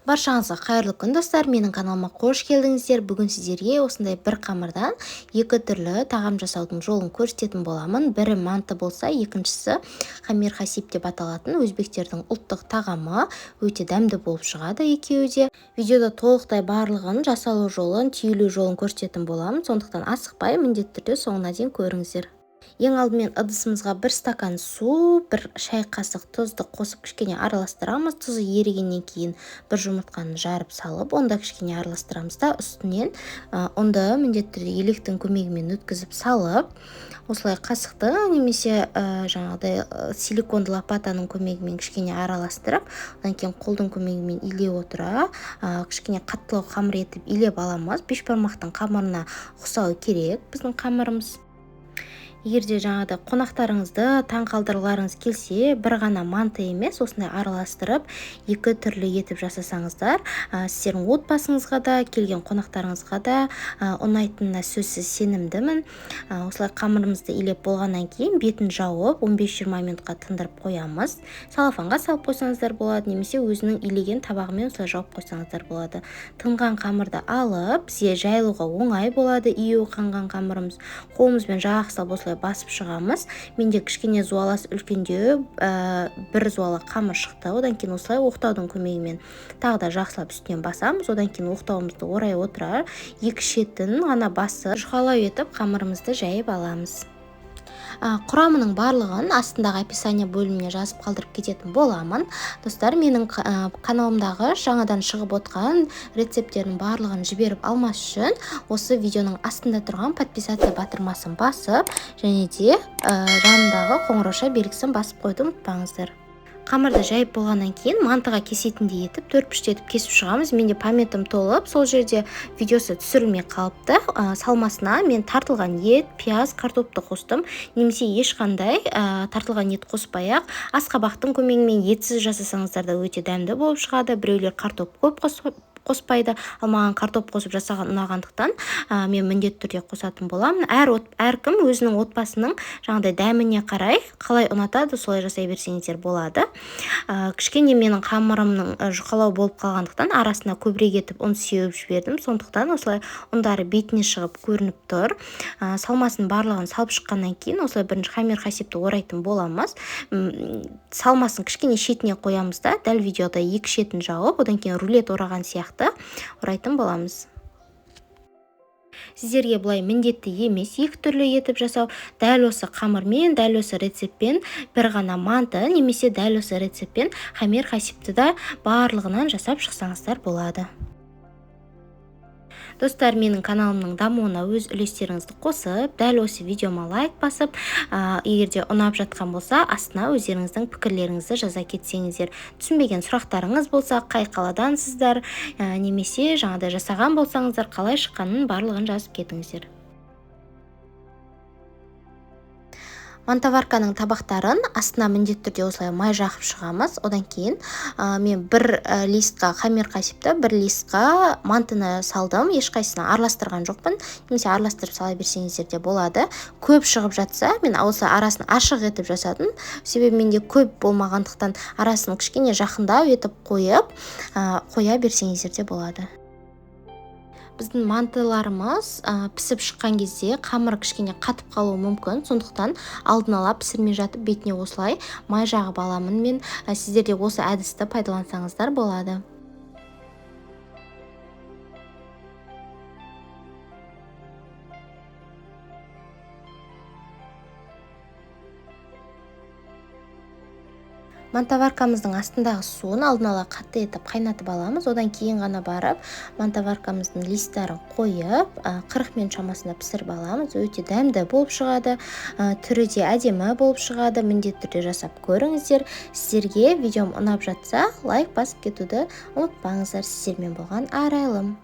Баршаңызға қайырлы күн, достар! Менің каналыма қош келдіңіздер. Бүгін сіздерге осындай бір қамырдан екі түрлі тағам жасаудың жолын көрсететін боламын. Бірі манты болса, екіншісі хамир хасиб деп аталатын өзбектердің ұлттық тағамы. Өте дәмді болып шығады екеуі де. Видеода толықтай барлығын жасалу жолын, түйілу жолын көрсететін боламын. Сондықтан асықпай міндетті түрде соңына дейін көріңіздер. Ең алдымен ыдысымызға бір стакан су, бір шай қасық тұзды қосып кішкене араластырамыз. Тұзы ерігеннен кейін бір жұмыртқаны жарып салып, онда кішкене араластырамыз да, үстінен ұнды міндетті түрде електің көмегімен өткізіп салып, осылай қасықты немесе жаңағыдай силиконды лопатаның көмегімен кішкене араластырып, одан кейін қолдың көмегімен илей отыра, кішкене қаттылау қамыр етіп илеп аламыз. Бешбармақтың қамырына ұқсауы керек біздің қамырымыз. Егер де жаңағыдай қонақтарыңызды таң қалдырғыларыңыз келсе, бір ғана манты емес, осындай араластырып, екі түрлі етіп жасасаңыздар, сіздердің отбасыңызға да, келген қонақтарыңызға да ұнайтынына сөзсіз сенімдімін. Осылай қамырымызды илеп болғаннан кейін бетін жауып 15-20 минутқа тындырып қоямыз. Салафанға салып қойсаңыздар болады, немесе өзінің илеген табағымен осылай жауып қойсаңыздар болады. Тынған қамырды алып, бізге жайылуға оңай болады, ию қанған қамырымыз. Қолымызбен жақсылап осылай басып шығамыз. Менде кішкене зуаласы үлкендеу, бір зуала қамыр шықты. Одан кейін осылай оқтаудың көмегімен тағы да жақсылап үстінен басамыз. Одан кейін оқтауымызды орай отыра екі шетін ғана басып, жұқалау етіп қамырымызды жайып аламыз. Құрамының барлығын астындағы описание бөліміне жазып қалдырып кететін боламын. Достар, менің каналымдағы жаңадан шығып отқан рецепттердің барлығын жіберіп алмас үшін осы видеоның астында тұрған подписаться батырмасын басып, және де жанындағы қоңырауша белгісін басып қоюды ұмытпаңыздар. Қамырды жайып болғаннан кейін мантыға кесетіндей етіп төрт бұрышты етіп кесіп шығамыз. Менде памятым толып, сол жерде видеосы түсірілмей қалыпты. Салмасына мен тартылған ет, пияз, картопты қостым. Немесе ешқандай тартылған ет қоспай-ақ, асқабақтың көмегімен етсіз жасасаңыздар да өте дәмді болып шығады. Біреулер картоп көп қоспайды, ал маған картоп қосып жасаған ұнағандықтан, мен міндетті түрде қосатын боламын. Әркім өзінің отбасының жаңағыдай дәміне қарай қалай ұнатады, солай жасай берсеңіздер болады. Кішкене менің қамырымның жұқалау болып қалғандықтан арасына көбірек етіп ұн сеуіп жібердім. Сондықтан осылай ұндары бетіне шығып көрініп тұр. Салмасын барлығын салып шыққаннан кейін осылай бірінші хамир хасибті орайтын боламыз. Салмасын кішкене шетіне қоямыз да, дәл видеода екі шетін жауып, одан кейін рулет ораған сияқты орайтын боламыз. Сіздерге бұлай міндетті емес екі түрлі етіп жасау. Дәл осы қамырмен, дәл осы рецептпен бір ғана манты немесе дәл осы рецептпен хамир хасибті да барлығынан жасап шықсаңыздар болады. Достар, менің каналымның дамуына өз үлестеріңізді қосып, дәл осы видеома лайк басып, егер де ұнап жатқан болса, астына өздеріңіздің пікірлеріңізді жаза кетсеңіздер. Түсінбеген сұрақтарыңыз болса, қай қаладансыздар, немесе жаңағыдай жасаған болсаңыздар, қалай шыққанын барлығын жазып кетіңіздер. Мантоварканың табақтарын астына міндетті түрде осылай май жағып шығамыз. Одан кейін мен бір листқа хамир хасибті, бір листқа мантыны салдым. Ешқайсысын араластырған жоқпын. Немесе араластырып сала берсеңіздер де болады. Көп шығып жатса, мен осы арасын ашық етіп жасадым. Себебі менде көп болмағандықтан арасын кішкене жақындау етіп қойып, қоя берсеңіздер де болады. Біздің мантыларымыз пісіп шыққан кезде қамыры кішкене қатып қалуы мүмкін. Сондықтан алдын ала пісірмей жатып бетіне осылай май жағып аламын мен. Сіздер де осы әдісті пайдалансаңыздар болады. Мантоваркамыздың астындағы суын алдын ала қатты етіп қайнатып аламыз. Одан кейін ғана барып мантоваркамыздың листтарын қойып, 40 минут шамасында пісіріп аламыз. Өте дәмді болып шығады, түрі де әдемі болып шығады. Міндетті түрде жасап көріңіздер. Сіздерге видеом ұнап жатса, лайк басып кетуді ұмытпаңыздар. Сіздермен болған Арайлым.